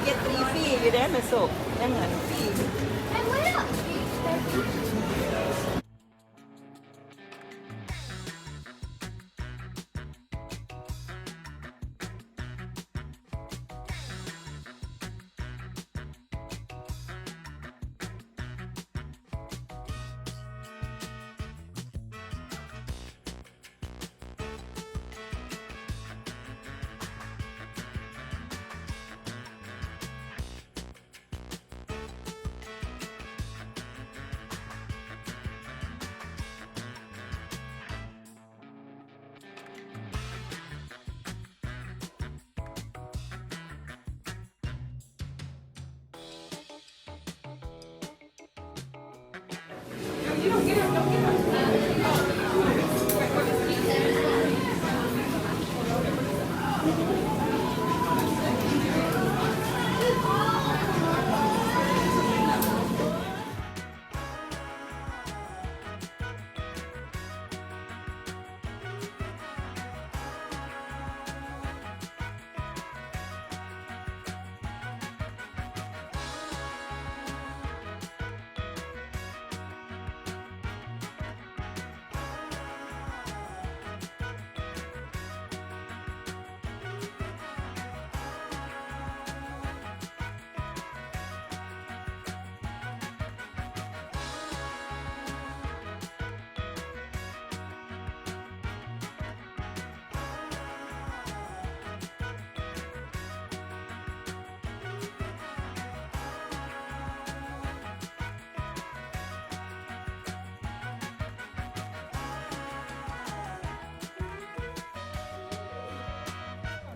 Get three free ຢູ່ເດ້ ແມ່ໂຊກ ຍັງອັນຟຣີ.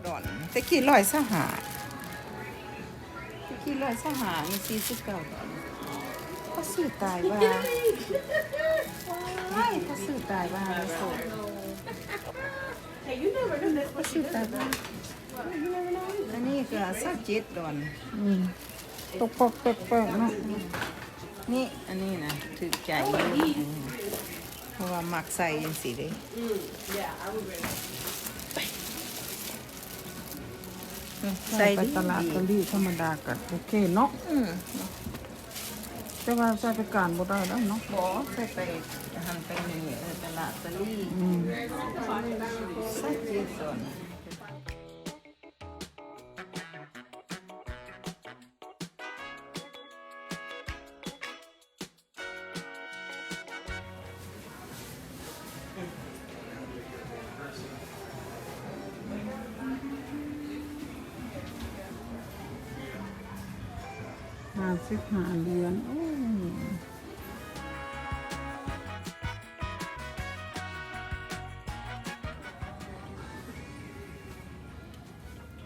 ດອນ ແຕ່ກີ້ຮ້ອຍຊາວຫ້າ ແຕ່ກີ້ຮ້ອຍຊາວຫ້າ ນີ້ສີ່ສິບເກົ້າດອນ. ພາສີຕາຍວ່າ ວ້າຍ ພາສີຕາຍວ່າ ແມ່ໂຊກ ພາສີຕາຍວ່າ. ອັນນີ້ກໍຊາວເຈັດດອນ. ອືມ ປົກໆແປກໆເນາະ. ນີ້ ອັນນີ້ນະ ຖືກໃຈຢູ່ ເພາະວ່າມັກໃສ່ຈັ່ງຊີ້ເດ້. ໃສ່ໄປຕະຫຼາດຕະຫຼີ່ທຳມະດາກໍໂອເຄເນາະ. ອືມ ແຕ່ວ່າໃສ່ໄປການບໍ່ໄດ້ແລ້ວເນາະ. ບໍ່ ໃສ່ໄປຫັ້ນໄປນີ້ ເອີ ຕະຫຼາດຕະຫຼີ່. ອືມ ຊາວເຈັດດອນ. ຫ້າສິບຫ້າຫຼຽນ ໂອ້.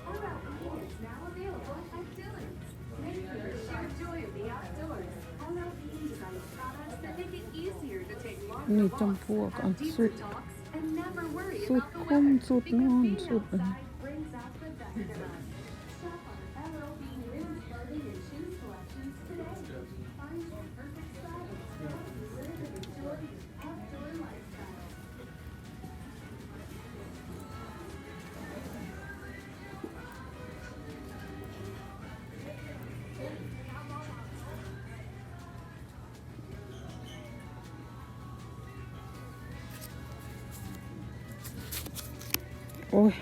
All-out Bean is now available at Dillons. Make your share joy of the outdoors. All-out Bean designs products that make it easier to take long ນີ້ຈຳພວກອັນສຸດ walks, have deeper talks, and never worry about the weather, because being outside brings out the best in us. Shop our All-out Bean women's clothing and shoes collections today. Find your perfect style and live an outdoor lifestyle. ໂອ້ຍ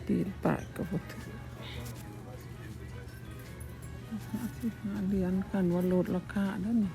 ຕີນປາກກໍບໍ່ຖືກ. ຫ້າສິບຫ້າຫຼຽນ ຄັນວ່າລົດລາຄາເດ້ນີ້.